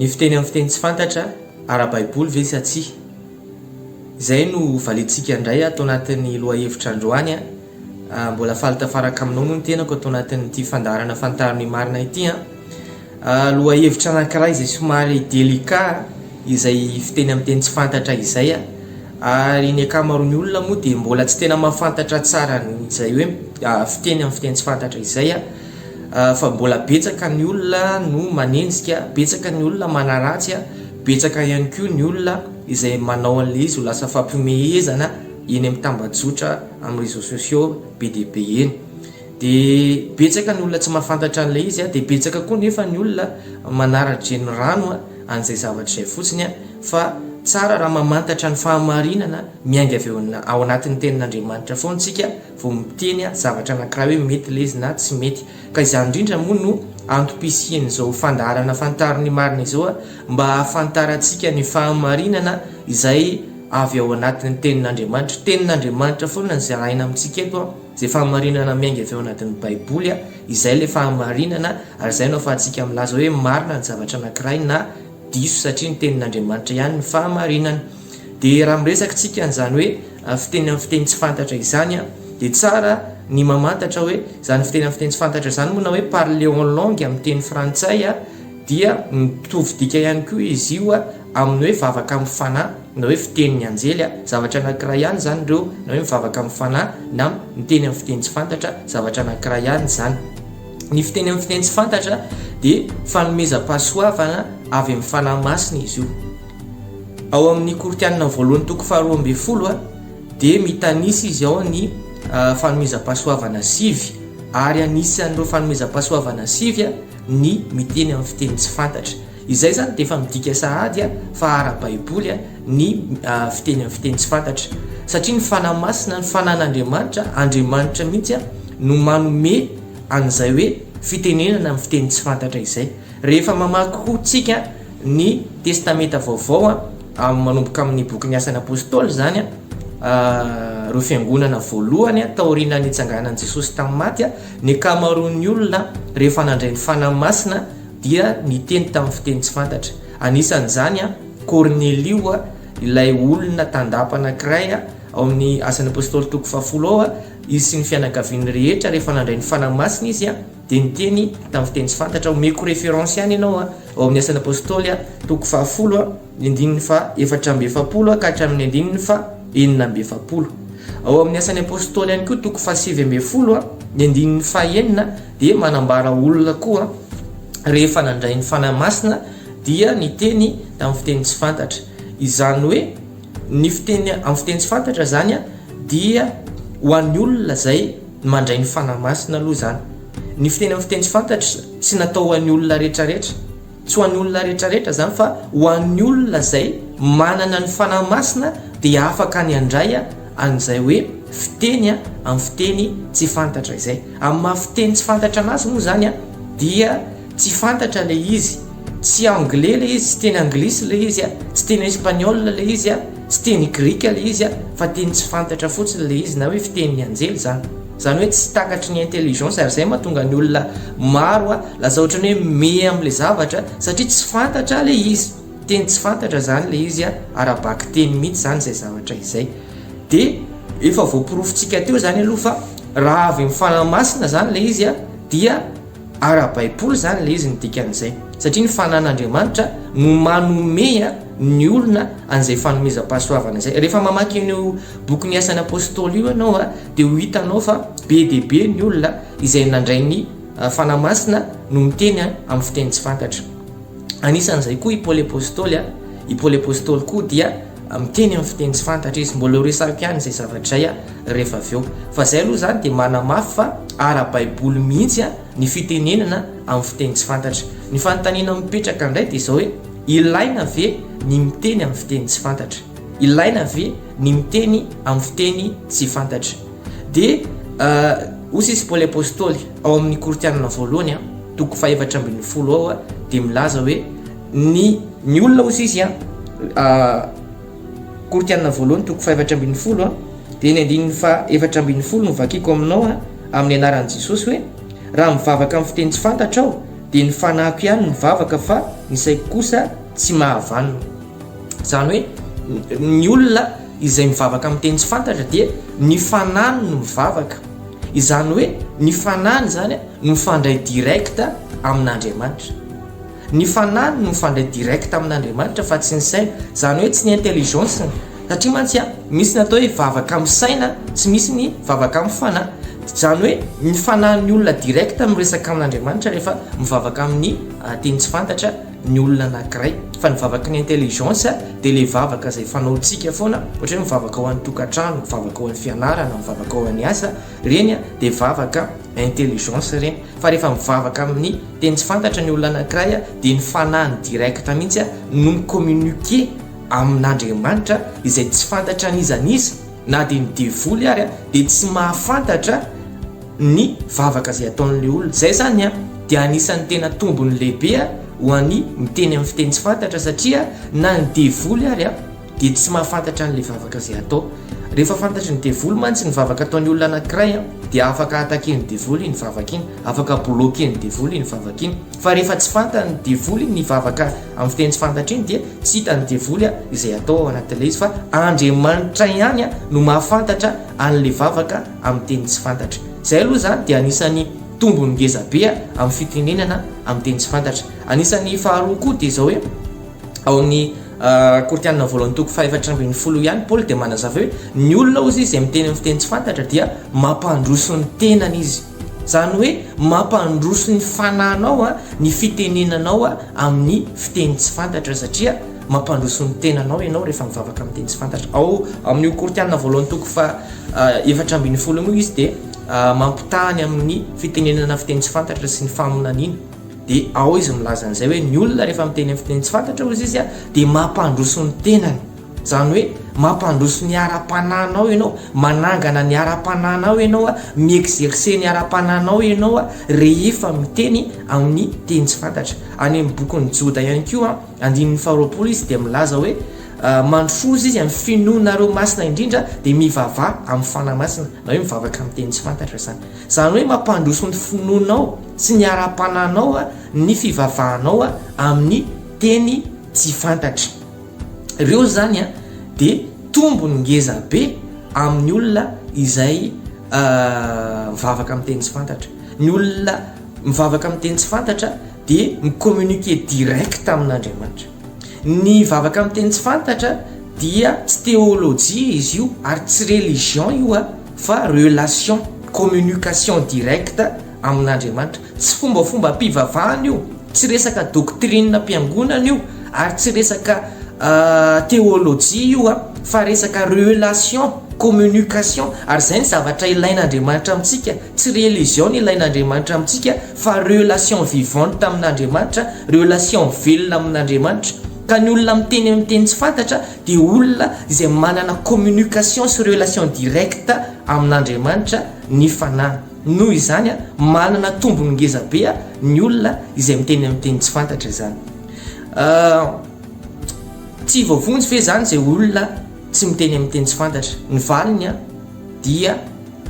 Ny fiteny amin'ny fiteny tsy fantatra, ara-baiboly ve sa tsia? Izay no valiantsika indray ato anatin'ny lohahevitra androany. Mbola faly tafaraka aminao moa ny tenako ato anatin'ity fandaharana Fantaro ny Marina ity. Lohahevitra anankiray izay somary délicat izay fiteny amin'ny teny tsy fantatra izay. Ary ny ankamaroan'ny olona moa dia mbola tsy tena mahafantatra tsara an'izay hoe fiteny amin'ny fiteny tsy fantatra izay. Fa mbola betsaka ny olona no manenjika, betsaka ny olona manaratsy, betsaka ihany koa ny olona izay manao an'ilay izy ho lasa fampihomehezana eny amin'ny tambajotra amin'ny réseaux sociaux be dia be eny. Dia betsaka ny olona tsy mahafantatra an'ilay izy, dia betsaka koa nefa ny olona manara-drenirano an'izay zavatra izay fotsiny fa tsara raha mamantatra ny fahamarinana miainga avy ao anatin'ny tenin'Andriamanitra foana isika vao miteny zavatra anankiray hoe mety ilay izy na tsy mety. Ka izany indrindra moa no antom-pisian'izao fandaharana Fantaro ny Marina izao mba hahafantarantsika ny fahamarinana izay avy ao anatin'ny Tenin'Andriamanitra. Tenin'Andriamanitra foana no zaraina amintsika eto, izay fahamarinana miainga avy ao anatin'ny Baiboly, izay ilay fahamarinana ary izay no ahafahantsika milaza hoe marina ny zavatra anankiray na diso satria ny Tenin'Andriamanitra ihany no fahamarinana. Dia raha miresaka tsika an'izany hoe fiteny amin'ny fiteny tsy fantatra izany dia tsara ny mamantatra hoe izany fiteny amin'ny fiteny tsy fantatra izany moa na hoe parler en langue amin'ny teny frantsay dia mitovy dika ihany koa izy io amin'ny hoe vavaka amin'ny fanahy na hoe fitenin'ny anjely. Zavatra anankiray ihany izany ireo na hoe mivavaka amin'ny fanahy na miteny amin'ny fiteny tsy fantatra, zavatra anankiray ihany izany. Ny fiteny amin'ny fiteny tsy fantatra dia fanomezam-pahasoavana avy amin'ny Fanahy Masina izy io. Ao amin'ny Korintianina voalohany toko faharoa ambin'ny folo dia mitanisa izy ao ny fanomezam-pahasoavana sivy, ary anisan'ireo fanomezam-pahasoavana sivy ny miteny amin'ny fiteny tsy fantatra. Izay izany dia efa midika sahady fa ara-baiboly ny fiteny amin'ny fiteny tsy fantatra. Satria ny Fanahy Masina, ny Fanahin'Andriamanitra, Andriamanitra mihitsy no manome an'izay hoe fitenenana amin'ny fiteny tsy fantatra izay. Rehefa mamaky koa tsika ny Testamenta Vaovao, manomboka amin'ny bokin'ny Asan'ny Apôstôly izany, ireo fiangonana voalohany taorian'ny nitsanganan'i Jesosy tamin'ny maty, ny ankamaroan'ny olona rehefa nandray ny Fanahy Masina dia niteny tamin'ny fiteny tsy fantatra. Anisan'izany Kornelio, ilay olona tandapa anankiray ao amin'ny Asan'ny Apôstôly toko fahafolo ao, izy sy ny fianakaviany rehetra rehefa nandray ny Fanahy Masina izy dia niteny tamin'ny fiteny tsy fantatra. Omeko référence ihany ianao ao amin'ny Asan'ny Apôstôly toko fahafolo, ny andininy faha-44 ka hatramin'ny andininy faha-46. Ao amin'ny Asan'ny Apôstôly ihany koa toko faha-19, ny andininy faha-6 dia manambara olona koa rehefa nandray ny Fanahy Masina dia niteny tamin'ny fiteny tsy fantatra. Izany hoe ny fiteny amin'ny fiteny tsy fantatra izany dia ho an'ny olona izay mandray ny Fanahy Masina aloha izany. Ny fiteny amin'ny fiteny tsy fantatra tsy natao ho an'ny olona rehetrarehetra. Tsy ho an'ny olona rehetrarehetra izany fa ho an'ny olona izay manana ny Fanahy Masina dia afaka ny handray an'izay hoe fiteny amin'ny fiteny tsy fantatra izay. Amin'ny maha fiteny tsy fantatra anazy moa izany dia tsy fantatra ilay izy, tsy anglais ilay izy, tsy teny anglisy ilay izy, tsy teny espagnol ilay izy, tsy teny grika ilay izy fa teny tsy fantatra fotsiny ilay izy na hoe fitenin'ny anjely izany. Izany hoe tsy takatry ny intelligence ary izay mahatonga ny olona maro lasa ohatran'ny hoe me amin'ilay zavatra satria tsy fantatra ilay izy. Teny tsy fantatra izany ilay izy, ara-bakiteny mihitsy izany izay zavatra izay. Dia efa voaporofontsika teo izany aloha fa raha avy amin'ny Fanahy Masina izany ilay izy dia ara-baiboly izany ilay izy ny dikan'izay. Satria ny Fanahin'Andriamanitra no manome ny olona an'izay fanomezam-pahasoavana izay. Rehefa mamaky an'io bokin'ny Asan'ny Apôstôly io ianao dia ho hitanao fa be dia be ny olona izay nandray ny Fanahy Masina no miteny amin'ny fiteny tsy fantatra. Anisan'izay koa i Paoly Apôstôly. I Paoly Apôstôly koa dia miteny amin'ny fiteny tsy fantatra izy. Mbola ho resahiko ihany izay zavatra izay rehefa avy eo. Fa izay aloha izany dia manamafy fa ara-baiboly mihitsy ny fitenenana amin'ny fiteny tsy fantatra. Ny fanontaniana mipetraka indray dia izao hoe, ilaina ve ny miteny amin'ny fiteny tsy fantatra? Ilaina ve ny miteny amin'ny fiteny tsy fantatra? Dia hoy sisa i Paoly Apôstôly ao amin'ny Korintianina voalohany, toko faha-14 ao, dia milaza hoe ny ny olona hoy sisa Korintianina voalohany toko faha-14 dia ny andininy faha-14 no vakiko aminao amin'ny anaran'i Jesosy hoe, raha mivavaka amin'ny fiteny tsy fantatra aho, dia ny fanahiko ihany no mivavaka fa ny saiko kosa tsy mahavanona. Izany hoe ny olona izay mivavaka amin'ny teny tsy fantatra dia ny fanahiny no mivavaka. Izany hoe ny fanahiny izany no mifandray direct amin'Andriamanitra. Ny fanahiny no mifandray direct amin'Andriamanitra fa tsy ny saina. Izany hoe tsy ny intelligence-ny. Satria mantsy a, misy ny atao hoe vavaka amin'ny saina sy misy ny vavaka amin'ny fanahy. Izany hoe ny fanahin'ny olona direct miresaka amin'Andriamanitra rehefa mivavaka amin'ny teny tsy fantatra ny olona anankiray. Fa ny vavaky ny intelligence dia ilay vavaka izay fanaontsika foana, ohatra hoe mivavaka ho an'ny tokantrano, mivavaka ho an'ny fianarana, mivavaka ho an'ny asa, ireny dia vavaka intelligence ireny. Fa rehefa mivavaka amin'ny teny tsy fantatra ny olona anankiray dia ny fanahiny direct mihitsy no mi-communiquer amin'Andriamanitra izay tsy fantatra an'iza n'iza, na dia ny devoly ary dia tsy mahafantatra ny vavaka izay ataon'ilay olona. Izay izany dia anisan'ny tena tombony lehibe ho an'ny miteny amin'ny fiteny tsy fantatra satria na ny devoly ary dia tsy mahafantatra an'ilay vavaka izay atao. Rehefa fantatry ny devoly mantsy ny vavaka ataon'ny olona anankiray dia afaka attaquer-n'ny devoly iny vavaka iny, afaka bloquer-n'ny devoly iny vavaka iny. Fa rehefa tsy fantan'ny devoly ny vavaka amin'ny fiteny tsy fantatra iny dia tsy hitan'ny devoly izay atao ao anatin'ilay izy fa Andriamanitra ihany no mahafantatra an'ilay vavaka amin'ny teny tsy fantatra. Izay aloha izany dia anisan'ny tombony ngeza be amin'ny fitenenana amin'ny teny tsy fantatra. Anisan'ny faharoa koa dia izao hoe ao amin'ny Korintianina voalohany toko fahefatra ambinifolo ihany Paoly dia manazava hoe ny olona hozy izy izay miteny amin'ny fiteny tsy fantatra dia mampandroso ny tenany izy. Izany hoe mampandroso ny fanahinao ny fitenenanao amin'ny fiteny tsy fantatra satria mampandroso ny tenanao ianao rehefa mivavaka amin'ny teny tsy fantatra. Ao amin'io Korintiana voalohany toko faha 14 io izy dia mampitaha ny amin'ny fitenenana fiteny tsy fantatra sy ny faminaniana. Dia ao izy milaza an'izay hoe ny olona rehefa miteny amin'ny fiteny tsy fantatra hozy izy dia mampandroso ny tenany. Izany hoe mampandroso ny ara-panahinao ianao, manangana ny ara-panahinao ianao, mi-exercer ny ara-panahinao ianao rehefa miteny amin'ny teny tsy fantatra. Any amin'ny bokin'i Joda ihany koa, andininy faharoapolo izy dia milaza hoe mandrosoa izy amin'ny finoanareo masina indrindra dia mivavaha amin'ny Fanahy Masina, na hoe mivavaka amin'ny teny tsy fantatra izany. Izany hoe mampandroso ny finoanao sy ny ara-panahinao ny fivavahanao amin'ny teny tsy fantatra. Ireo izany dia tombony ngeza be amin'ny olona izay mivavaka amin'ny teny tsy fantatra. Ny olona mivavaka amin'ny teny tsy fantatra dia mi-communiquer direct amin'Andriamanitra. Ny vavaka amin'ny teny tsy fantatra dia tsy théologie izy io ary tsy religion io fa relation, communication directe amin'Andriamanitra. Tsy fombafombam-pivavahana io, tsy resaka doctrine-m-piangonana io, ary tsy resaka théologie io fa resaka relation, communication, ary izay ny zavatra ilain'Andriamanitra amintsika, tsy religion ny ilain'Andriamanitra amintsika fa relation vivante amin'Andriamanitra, relation velona amin'Andriamanitra. Ka ny olona miteny amin'ny teny tsy fantatra dia olona izay manana communication sy relation directe amin'Andriamanitra ny fanahy. Noho izany, manana tombony ngeza be ny olona izay miteny amin'ny teny tsy fantatra izany. Tsy voavonjy ve izany izay olona tsy miteny amin'ny teny tsy fantatra? Ny valiny dia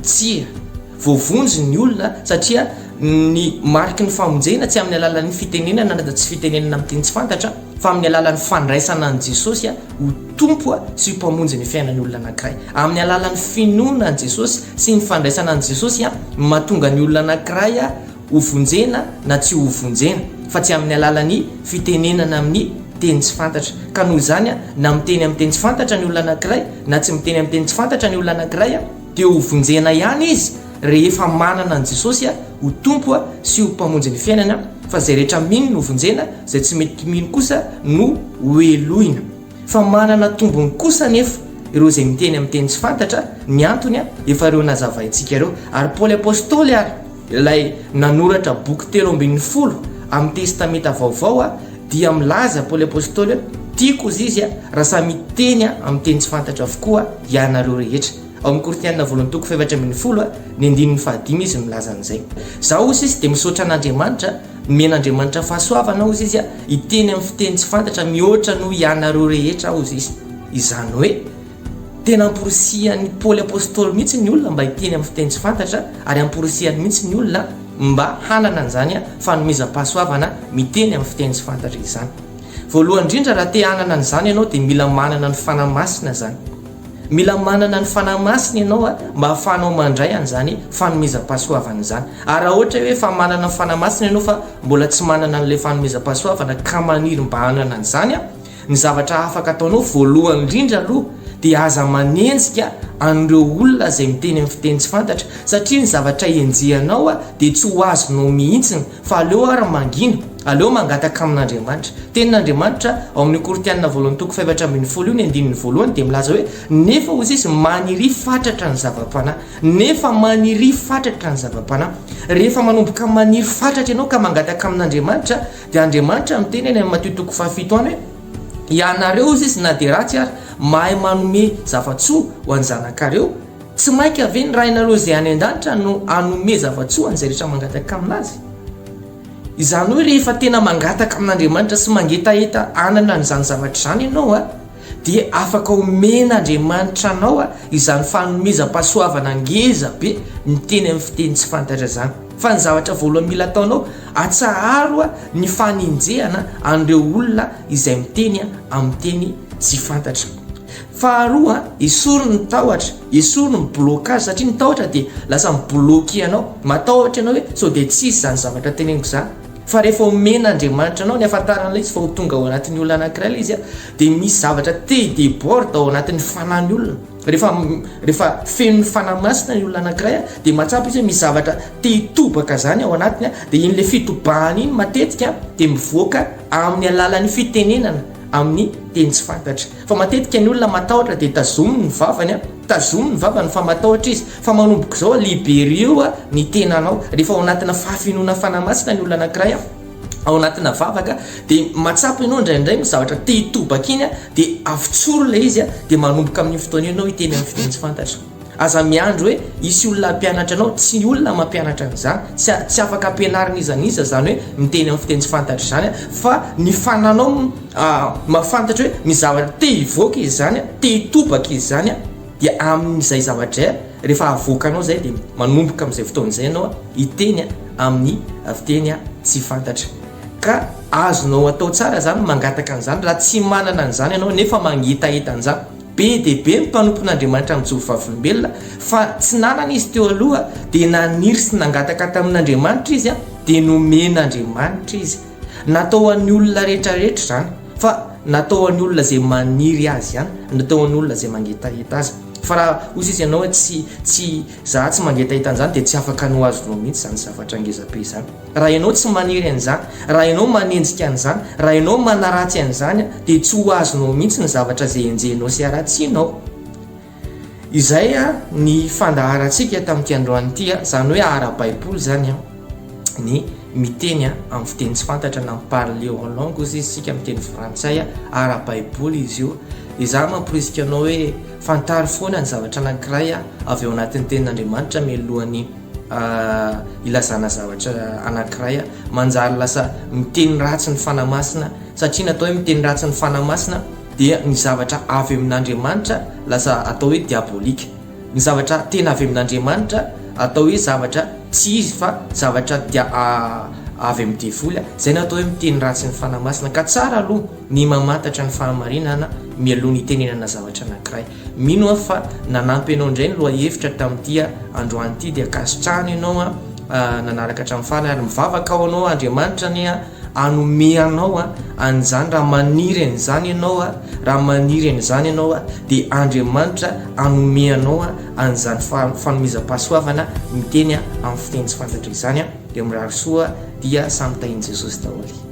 tsia. Voavonjy ny olona satria ny mariky ny famonjena tsy amin'ny alalan'ny fitenenana na tsy fitenenana amin'ny teny tsy fantatra fa amin'ny alalan'ny fandraisana an'i Jesosy ho Tompo sy ho Mpamonjy ny fiainan'ny olona anankiray. Amin'ny alalan'ny finoana an'i Jesosy sy ny fandraisana an'i Jesosy no mahatonga ny olona anankiray ho vonjena na tsy ho vonjena, fa tsy amin'ny alalan'ny fitenenana amin'ny teny tsy fantatra. Ka noho izany, na miteny amin'ny teny tsy fantatra ny olona anankiray na tsy miteny amin'ny teny tsy fantatra ny olona anankiray, dia ho vonjena ihany izy rehefa manana an'i Jesosy ho Tompo sy ho Mpamonjy ny fiainana, fa izay rehetra mino no vonjena, izay tsy mety mino kosa no hohelohina. Fa manana tombony kosa anefa ireo izay miteny amin'ny teny tsy fantatra, ny antony efa ireo nazavaintsika ireo. Ary Paoly Apostoly ary, ilay nanoratra boky 13 amin'ny Testamenta Vaovao, dia milaza Paoly Apostoly hoe, Tiako, hozy izy, raha samy hiteny amin'ny teny tsy fantatra avokoa ianareo rehetra. Ao amin'ny Korintiana voalohany toko faha-14, ny andininy fahadimy izy milaza an'izay. Izaho, hozy izy, dia misaotra an'Andriamanitra, nomen'Andriamanitra fahasoavana, hozy izy, hiteny amin'ny fiteny tsy fantatra mihoatra noho ianareo rehetra aho, hozy izy. Izany hoe, tena amporisihan'i Paoly Apostoly mihitsy ny olona mba hiteny amin'ny fiteny tsy fantatra, ary amporisihany mihitsy ny olona. mba hanana an'izany fanomezam-pahasoavana miteny amin'ny fiteny tsy fantatra izany. Voalohany indrindra raha te hanana an'izany ianao dia mila manana ny Fanahy Masina izany. Mila manana ny Fanahy Masina ianao mba hahafahanao mandray an'izany fanomezam-pahasoavana izany. Ary raha ohatra hoe efa manana ny Fanahy Masina ianao fa mbola tsy manana an'ilay fanomezam-pahasoavana ka maniry mba hanana an'izany, ny zavatra afaka ataonao voalohany indrindra aloha dia aza manenjika an'ireo olona izay miteny amin'ny fiteny tsy fantatra satria ny zavatra enjehanao dia tsy ho azonao mihitsiny fa aleo ary mangina, aleo mangataka amin'Andriamanitra. Tenin'Andriamanitra ao amin'ny Korintiana voalohany toko fahefatra 12 io ny andininy voalohany dia milaza hoe nefa hozy izy maniria fatratra ny zava-panahy, nefa maniria fatratra ny zava-panahy. Rehefa manomboka maniry fatratra ianao ka mangataka amin'Andriamanitra dia Andriamanitra miteny any amin'ny Matio toko fahafito any hoe ianareo hozy izy na dia ratsy ary mahay manome zava-tsoa ho an'ny zanakareo, Tsy mainka ve ny Rainareo izay any an-danitra no hanome zava-tsoa an'izay rehetra mangataka aminazy? Izany hoe rehefa tena mangataka amin'Andriamanitra sy mangetaheta hanana an'izany zavatra izany ianao, dia afaka omen'Andriamanitra anao izany fanomezam-pahasoavana ngeza be miteny amin'ny fiteny tsy fantatra izany. Fa ny zavatra voalohany mila ataonao, atsaharo ny fanenjehana an'ireo olona izay miteny amin'ny teny tsy fantatra. Faharoa, esory ny tahotra, esory ny blocage satria ny tahotra dia lasa mi-bloquer anao, matahotra ianao hoe sao dia tsy hisy izany zavatra teneniko izany. Fa rehefa omen'Andriamanitra anao ny hafantaran'ilay izy fa ho tonga ao anatin'ny olona anankiray ilay izy dia misy zavatra te hi-deborde ao anatin'ny fanahin'ny olona. Rehefa rehefa feno ny Fanahy Masina ny olona anankiray dia mahatsapa izy hoe misy zavatra te hitobaka izany ao anatiny dia iny ilay fitobahana iny matetika dia mivoaka amin'ny alalan'ny fitenenana amin'ny teny tsy fantatra. Fa matetika ny olona matahotra dia tazominy ny vavany a, tazominy ny vavany fa matahotra izy, fa manomboka izao a libereo a ny tenanao, rehefa ao anatina fahafenoana fanahy masina ny olona anankiray a, ao anatina vavaka dia mahatsapa ianao indraindray misy zavatra te hitobaka iny a, dia avotsoro ilay izy a, dia manomboka amin'io fotoana io ianao hiteny amin'ny fiteny tsy fantatra. Aza miandry hoe hisy olona hampianatra anao, tsy ny olona mampianatra an'izany, tsy tsy afaka ampianarin'iza n'iza izany hoe miteny amin'ny fiteny tsy fantatra izany fa ny fananao mahafantatra hoe misy zavatra te hivoaka izy izany, te hitobaka izy izany dia amin'izay zavatra izay rehefa avoakanao izay dia manomboka amin'izay fotoana izay ianao hiteny amin'ny fiteny tsy fantatra. Ka azonao atao tsara izany mangataka an'izany raha tsy manana an'izany ianao nefa mangetaheta an'izany. Be dia be ny mpanompon'Andriamanitra mijoro vavolombelona fa tsy nanana izy teo aloha dia naniry sy nangataka tamin'Andriamanitra izy dia nomen'Andriamanitra izy. Natao ho an'ny olona rehetra rehetra izany fa natao ho an'ny olona izay maniry azy ihany, natao ho an'ny olona izay mangetaheta azy. Fa raha hoy sisa ianao hoe tsy tsy za tsy mangetaheta an'izany dia tsy afaka ny ho azonao mihitsy izany zavatra ngeza be izany. Raha ianao tsy maniry an'izany, raha ianao manenjika an'izany, raha ianao manaratsy an'izany, dia tsy ho azonao mihitsy ny zavatra izay enjehinao sy haratsianao. Izay ny fandaharantsika tamin'ity androany ity, izany hoe ara-baiboly izany ny miteny amin'ny fiteny tsy fantatra na mi-parler en langue hozy izy isika amin'ny teny frantsay, ara-baiboly izy io. Izaho mamporisika anao hoe fantaro foana ny zavatra anankiray avy ao anatin'ny tenin'Andriamanitra mialohan'ny ilazana zavatra anankiray manjary lasa miteny ratsy ny Fanahy Masina satria natao hoe miteny ratsy ny Fanahy Masina dia ny zavatra avy amin'Andriamanitra lasa atao hoe diabolika, ny zavatra tena avy amin'Andriamanitra atao hoe zavatra tsy izy fa zavatra dia avy amin'ny devoly, izay no atao hoe miteny ratsy ny Fanahy Masina ka tsara aloha ny mamantatra ny fahamarinana mialoha ny hitenenana zavatra anankiray. Mino aho fa nanampy anao indray ny lohahevitra tamin'ity androany ity dia ankasitrahana ianao nanaraka hatramin'ny farany ary mivavaka ho anao Andriamanitra anie hanome anao an'izany raha maniry an'izany ianao raha maniry an'izany ianao dia Andriamanitra hanome anao an'izany fanomezam-pahasoavana miteny amin'ny fiteny tsy fantatra izany dia mirary soa dia samy tahin'i Jesosy daholo.